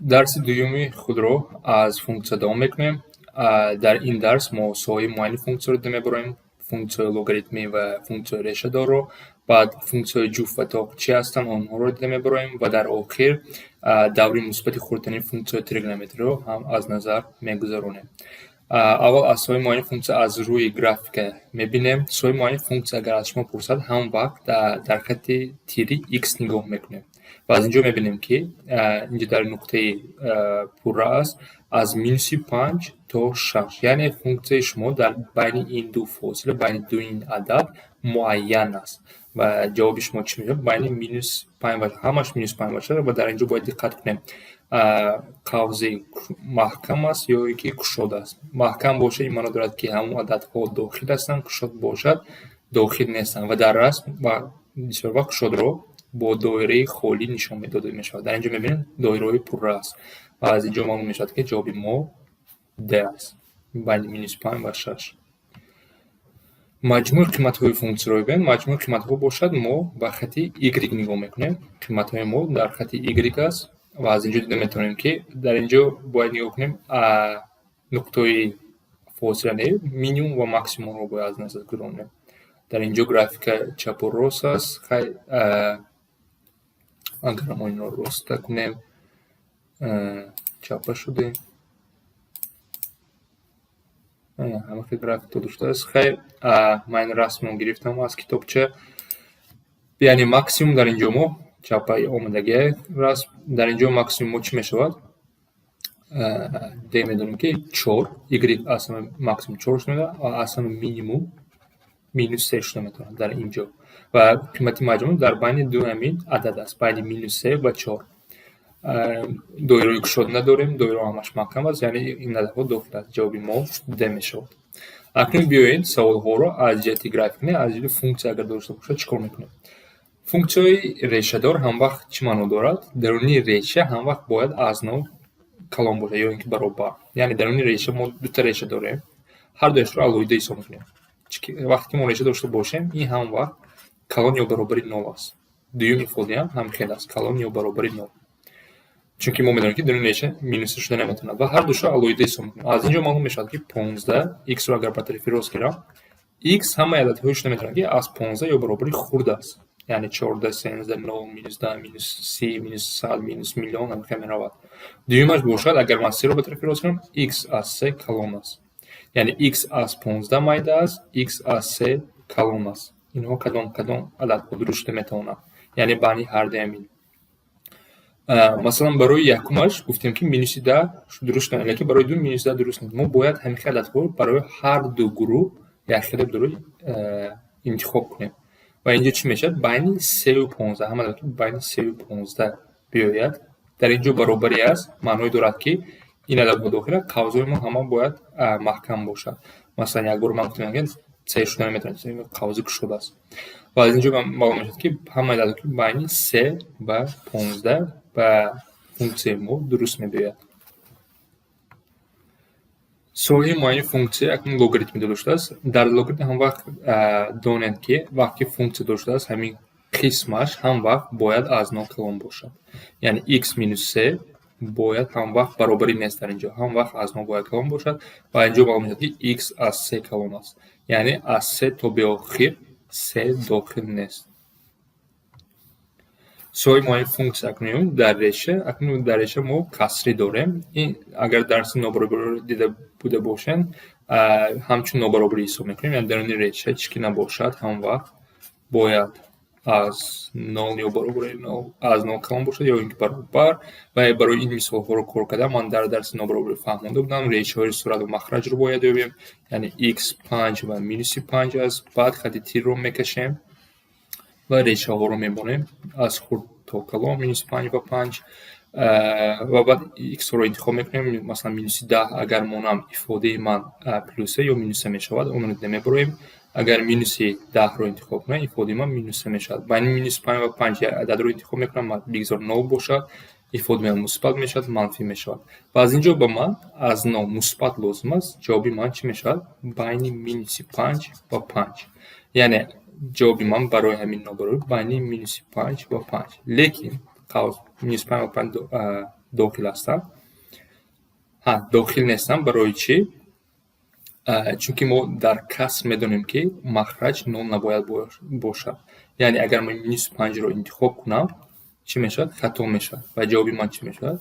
Дарси дуюми худро аз функсия давом мекунем. Дар ин дарс мо соҳаи муайяни функсияро дида мебароем, функсияҳои логаритмӣ ва функсияҳои решадорро, баъд функсияҳои ҷуфт ва тоқ чӣ ҳастанд, онҳоро дида мебароем ва дар охир даври мусбати хурдтарини функсияҳои тригонометриро ҳам аз назар мегузаронем. Аввал аз соҳаи муайяни функсия аз рӯи графика мебинем. Соҳаи муайяни функсия агар аз шумо пурсад, ҳамон вақт дар хатти тири x нигоҳ мекунем. Ва аз инҷо мебинем, ки инҷо дар нуқтаи пурра аст аз минуси панҷ то шаш. Яъне функсияи шумо дар байни ин ду фосила, байни ду ин адад муайян аст. Ва ҷавоби шумо чӣ мешавад? Байни минус панҷ ва ҳамаш минус панҷ бошад ва дар инҷо бояд диққат кунем. Қавзи маҳкам аст ё ин ки кушод аст. Маҳкам бошад, ин маъно дорад, ки ҳамон ададҳо дохил ҳастанд, кушод бошад, дохил нестанд. Ва дар расм бисёр вақт кушодро бо доираи холӣ нишон дода мешавад. Дар инҷо мебинем, доираҳои пурра аст. Ва аз инҷо маълум мешавад, ки ҷавоби мо D аст. Байни минус панҷ ва шаш. Маҷмӯи қиматҳои функсияро бибинем. Маҷмӯи қиматҳо бошад, мо ба хати y нигоҳ мекунем. Қиматҳои мо дар хати y аст ва аз инҷо дида метавонем, ки дар инҷо бояд нигоҳ кунем нуқтаҳои фосила не, минимум ва максимумро бояд аз назар гузаронем. Дар инҷо графика чапу рост аст. Хай, агар мо инро роста кунем, чапа шудем. Ҳамаи график дода шудааст. Хай, ман ин расмро гирифтам аз китобча. Яъне максимум дар инҷо мо чапа омадагия расм. Дар инҷо максимум мо чӣ мешавад? Д медонем, ки чор, y аз ҳама максимум чор шуда метавонад ва аз ҳама минимум минус се шуда метавонад дар инҷо. Ва қимати маҷмӯъ дар байни ду ҳамин адад аст, байни минус се ва чор. Доираҳои кушод надорем, доираҳо ҳамаш маҳкам аст, яъне ин ададҳо дохил аст. Ҷавоби мо Д мешавад. Акнун биёед, саволҳоро аз ҷиҳати график не, аз ҷиҳати функсия агар дошта бошад, чӣ кор мекунем? Функсияҳои решадор ҳамвақт чӣ маъно дорад? Даруни реша ҳамвақт бояд аз нол калон бошад ё ин ки баробар. Яъне даруни реша мо дута реша дорем, ҳар дуяшро алоҳида ҳисоб мекунем. Вақте ки мо реша дошта бошем, ин ҳам вақт калон ё баробари нол аст. Дуюм ифодаам ҳам хел аст, калон ё баробари нол. Чунки мо медонем, ки даруни реша минуса шуда наметавонад ва ҳар душро алоҳида ҳисоб мекунем. Аз ин ҷо маълум мешавад, ки 15 х-ро агар ба тарафи рост гирам, х ҳамаи ададҳое шуда метавонад, ки аз 15 ё баробари хурд аст. Яъне 14, 13, нол, минус 10, минус 30, минус 100, минус миллион ҳамихел меравад. Дуюмаш бошад, агар ман серо ба тарафи рост гирам, х аз се калон аст. Яъне х аз 15 майда аст, х аз се калон аст. Инҳо кадом кадом ададҳо дуруст шуда метавонанд? Яъне байни ҳар дуи ҳамин. Масалан, барои якумаш гуфтем, ки минуси 10 дуруст шуда, лекин барои дуюм минуси 10 дуруст нест. Мо бояд ҳамин хел ададҳоро барои ҳар ду гурӯҳ якхела дуруст интихоб кунем. Ва инҷо чӣ мешавад? Байни сею 15, ҳама ададҳо байни сею 15 биёяд. Дар инҷо баробарӣ аст, маъное дорад, ки ин ададҳо дохил, қавзҳои мо ҳама бояд маҳкам бошад. Масалан, як бор ман гуфтам, ки се шуда наметавонад, қавзи кушод аст. Ва аз инҷо маълум мешавад, ки ҳамаи ададҳо байни се ва 15 ба функсияи мо дуруст мебиёяд. Соҳаи муайяни функсия акнун логаритмӣ дода шудааст. Дар логаритм ҳам вақт донед, ки вақте ки функсия дода шудааст, ҳамин қисмаш ҳам вақт бояд аз нол калон бошад. Яъне х минус се бояд ҳам вақт баробарӣ нест дар инҷо, ҳам вақт аз нол бояд калон бошад ва инҷо маълум мешавад, ки х аз се калон аст. Яъне аз се то беохир се дохил нест. Соҳаи муайяни функсия акнун дар реша, акнун дар реша мо касрӣ дорем. Ин агар дарси нобаробариро дида буда бошед, ҳамчун нобаробарӣ ҳисоб мекунем. Яъне даруни реша чӣ ки набошад, ҳам вақт бояд аз нол ё баробари нол, аз нол калон бошад ё ин ки баробар. Ва барои ин мисолҳоро кор кардан ман дар дарси нобаробарӣ фаҳмонда будам. Решаҳои сурат ва махраҷро бояд ёбем. Яъне х панҷ ва минуси панҷ аст. Баъд хати тирро мекашем ва решаҳоро мемонем аз хурд то калон, минуси панҷ ва панҷ. Ва баъд х-ро интихоб мекунем. Масалан, минуси 10 агар монам, ифодаи ман плюса ё минуса мешавад, онро дида мебароем. Агар минуси 10-ро интихоб кунам, ифодаи ман минуса мешавад. Байни минуси панҷ ва панҷ як ададро интихоб мекунам, бигзор нол бошад, ифодаи ман мусбат мешавад, манфӣ мешавад. Ва аз ин ҷо ба ман аз нол мусбат лозим аст. Ҷавоби ман чӣ мешавад? Байни минуси панҷ ва панҷ. Яъне ҷавоби ман барои ҳамин нобаробарӣ байни минуси панҷ ва панҷ. Лекин қавс минуси панҷ ва панҷ. Дохил ҳастанд? Ҳа, дохил нестанд. Барои чӣ? Чунки мо дар каср медонем, ки махраҷ нол набояд бошад. Яъне агар ман минуси панҷро интихоб кунам, чӣ мешавад? Хато мешавад. Ва ҷавоби ман чӣ мешавад?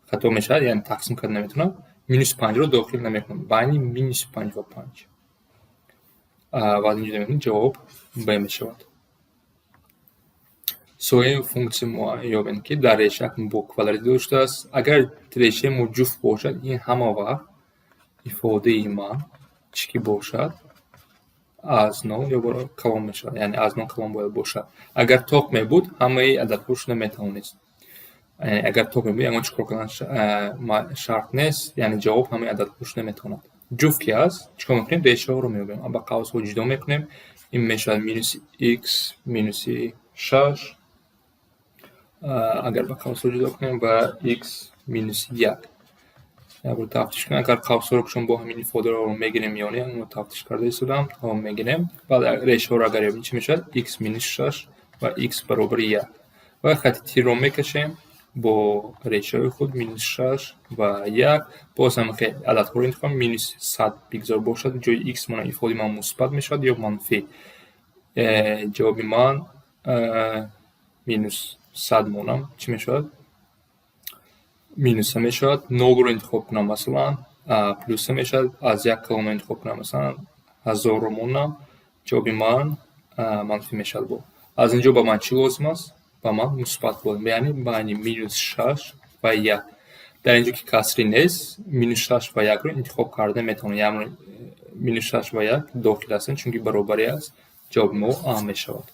Хато мешавад, яъне тақсим карда наметавонам. Минуси панҷро дохил намекунам. Байни минуси панҷ ва панҷ. Ва аз инҷо мебинем, ҷавоб Б мешавад. Сояи функсия ёбем, ки дар реша бо квадрати дода шудааст. Агар решаи мо ҷуфт бошад, ин ҳама вақт ифодаи ман чӣ ки бошад, аз нол ё калон мешавад, яъне аз нол калон бояд бошад. Агар тоқ мебуд, ҳамаи ададҳо шуда метавонист. Агар тоқ мебуд, ягон чӣ кор кардан шарт нест, яъне ҷавоб ҳамаи ададҳо шуда метавонад. Ҷуфт ки аст, чӣ кор мекунем? Решаҳоро меёбем, ба қавсҳо ҷудо мекунем. Ин мешавад минуси х минуси шаш, агар ба қавсҳо ҷудо кунем, ва х минуси як. Як бор тафтиш кунем, агар қавсҳоро шумо бо ҳамин ифодаро мегирем ё не, онро тафтиш карда истодам. Мегирем. Баъд решаҳоро агар ёбем, чӣ мешавад? Х минус шаш ва х баробари як. Ва хати тирро мекашем бо решаҳои худ, минус шаш ва як. Боз ҳам ададҳоро интихоб, минус 100 бигзор бошад. Ҷои х мона ифодаи ман мусбат мешавад ё манфӣ? Ҷавоби ман минус 100 монам, чӣ мешавад? Минуса мешавад. Нолро интихоб кунам, масалан, плюса мешавад. Аз як калонро интихоб кунам, масалан, 1000-ро монам, ҷавоби ман манфӣ мешавад. Бо аз инҷо ба ман чӣ лозим аст? Ба ман мусбат лозим, яъне байни минус шаш ва як. Дар инҷо ки касрӣ нест, минус шаш ва якро интихоб карда метавонем, яъне минус шаш ва як дохил ҳастанд, чунки баробарӣ аст. Ҷавоби мо А мешавад.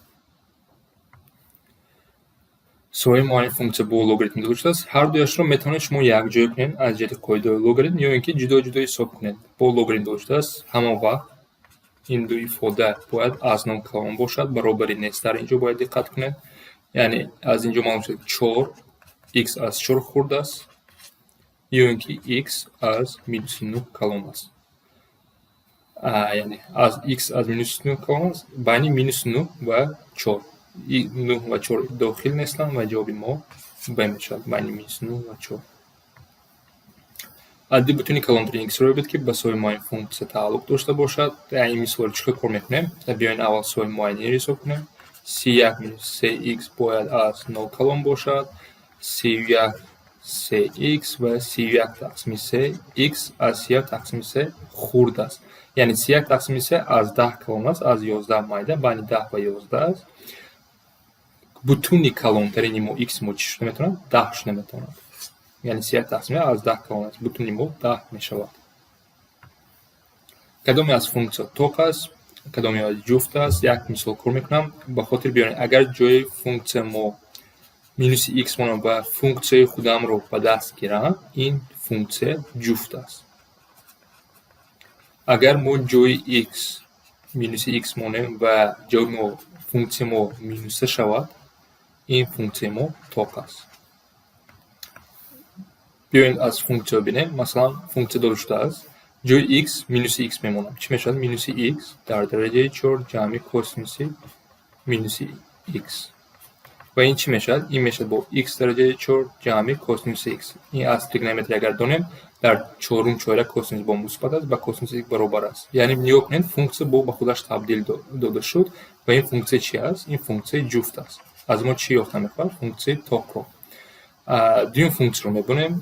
Сояи муайяни функсия бо логаритм дода шудааст. Ҳар дуяшро метавонед шумо якҷоя кунед аз ҷиҳати қоидаҳои логаритм ё ин ки ҷудо ҷудо ҳисоб кунед. Бо логаритм дода шудааст, ҳама вақт ин ду ифода бояд аз нол калон бошад, баробарӣ нест. Дар инҷо бояд диққат кунед. Яъне аз инҷо маълум шуд, чор х аз чор хурд аст ё ин ки х аз минуси нӯҳ калон аст. Яъне аз х аз минуси нӯҳ калон аст, байни минуси нӯҳ ва чор. Нӯҳ ва чор дохил нестанд ва ҷавоби мо Б мешавад, байни минуси нӯҳ ва чор. Адади бутуни калонтарин х-ро ёбед, ки ба сояи муайяни функсия тааллуқ дошта бошад. Ин мисолро чӣ хел кор мекунем? Биёед, аввал сояи муайяниро ҳисоб кунем. 31 минус се х бояд аз нол калон бошад. 31 се х ва 31 тақсими се, х аз 31 тақсими се хурд аст. Яъне 31 тақсими се аз 10 калон аст, аз 11 майда, байни 10 ва 11 аст. Бутуни калонтарини мо, х мо, чӣ шуда метавонад? 10 шуда метавонад. Яъне 31 тақсими аз 10 калон аст, бутуни мо 10 мешавад. Кадоме аз функсия тоқ аст, кадоме аз ҷуфт аст? Як мисол кор мекунам. Ба хотир биёред, агар ҷои функсия мо минуси х монам ва функсияи худамро ба даст гирам, ин функсия ҷуфт аст. Агар мо ҷои х минуси х монем ва ҷавоби мо, функсияи мо минуса шавад, ин функсияи мо тоқ аст. Биёед, аз функсияро бинем. Масалан, функсия дода шудааст, ҷои х минуси х мемонам, чӣ мешавад? Минуси х дар дараҷаи чор ҷамъи косинуси минуси х. Ва ин чӣ мешавад? Ин мешавад бо х дараҷаи чор ҷамъи косинуси х. Ин аз тригонометрия агар донем, дар чорум чораи косинус бо мусбат аст, ба косинуси х баробар аст. Яъне нигоҳ кунед, функсия бо ба худаш табдил дода шуд. Ва ин функсия чи аст? Ин функсияи ҷуфт аст. Аз мо чӣ ёфта мехоҳад? Функсияи тоқро. Дуюм функсияро мебинем: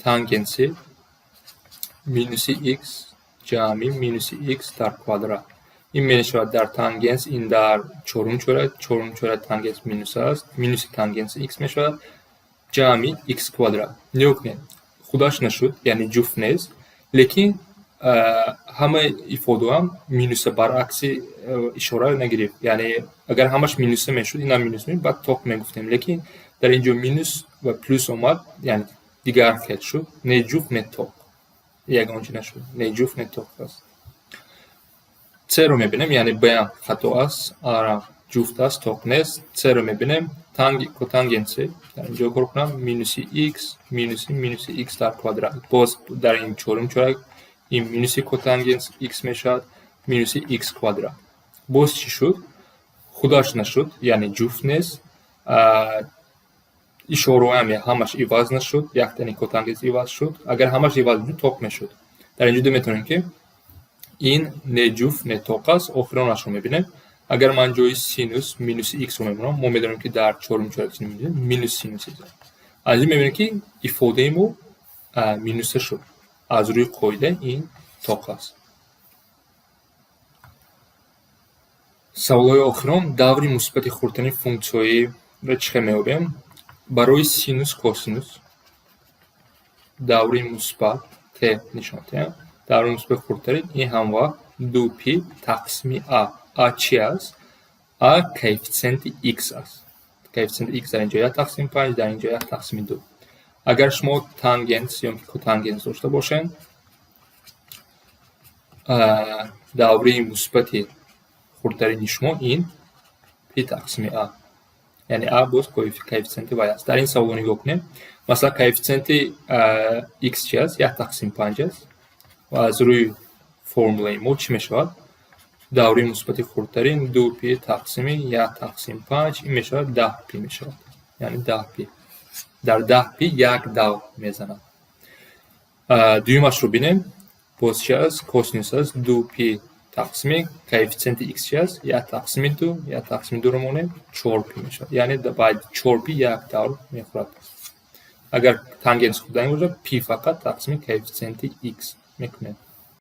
тангенси минуси х ҷамъи минуси х дар квадрат. Ин мешавад дар тангенс, ин дар чорум чора, чорум чора тангенс минус аст, минуси тангенси х мешавад, ҷамъи х квадрат. Нигоҳ кунед, худаш нашуд, яъне ҷуфт нест, лекин ҳамаи ифодаам минуса, баръакси ишора нагирифт. Яъне агар ҳамаш минуса мешуд, инам минус мешуд, баъд тоқ мегуфтем, лекин дар ин ҷо минус ва плюс омад, яъне дигар хел шуд, не ҷуфт, не тоқ, ягон чи нашуд, не ҷуфт, не тоқ аст. С-ро мебинем, яъне Б-ам хато аст, А-рам ҷуфт аст, тоқ нест. С-ро мебинем: котангенси, дар инҷо кор кунам, минуси х минуси минуси х дар квадрат. Боз дар ин чорум чорак ин минуси котангенс х мешавад, минуси х квадрат. Боз чӣ шуд? Худаш нашуд, яъне ҷуфт нест. Ишораҳоям ҳамаш иваз нашуд, яктани котангенс иваз шуд. Агар ҳамаш иваз мешуд, тоқ мешуд. Дар инҷо метавонем, ки ин не ҷуфт, не тоқ аст. Охиронашро мебинем. Агар ман ҷои синус минуси иксро мемонам, мо медонем, ки дар чорум чорак минус синус икс. Аз ин мебинем, ки ифодаи мо минуса шуд. Аз рӯи қоида ин тоқ аст. Саволҳои охирон: даври мусбати хурдтарин функсияҳоиро чӣ хел меёбем? Барои синус, косинус даври мусбат т нишон медиҳем. Даври мусбати хурдтарин ин ҳамвақт ду пи тақсими а. А чи аст? А коэффитсиенти икс аст. Коэффитсиенти икс дар инҷо як тақсими панҷ, дар инҷо як тақсими ду. Агар шумо тангенс ё котангенс дошта бошед, давраи мусбати хурдтарини шумо ин пи тақсими а, яъне а боз коэффитсиенти вай аст. Дар ин саволо нигоҳ кунем. Масалан, коэффитсиенти икс чи аст? Як тақсими панҷ аст. Ва аз рӯи формулаи мо чӣ мешавад? Давраи мусбати хурдтарин ду пи тақсими як тақсими панҷ, ин мешавад 10 пи мешавад, яъне 10 пи. Дар 10 пи як давр мезанад. Дуюмашро бинем. Боз чи аст? Косинус аст. Ду пи тақсими коэффитсиенти икс чи аст? Як тақсими ду. Як тақсими дуро монем, чор пи мешавад, яъне ба чор пи як давр мехӯрад. Агар тангенс хурдтарин бошад, пи фақат тақсими коэффитсиенти икс мекунем.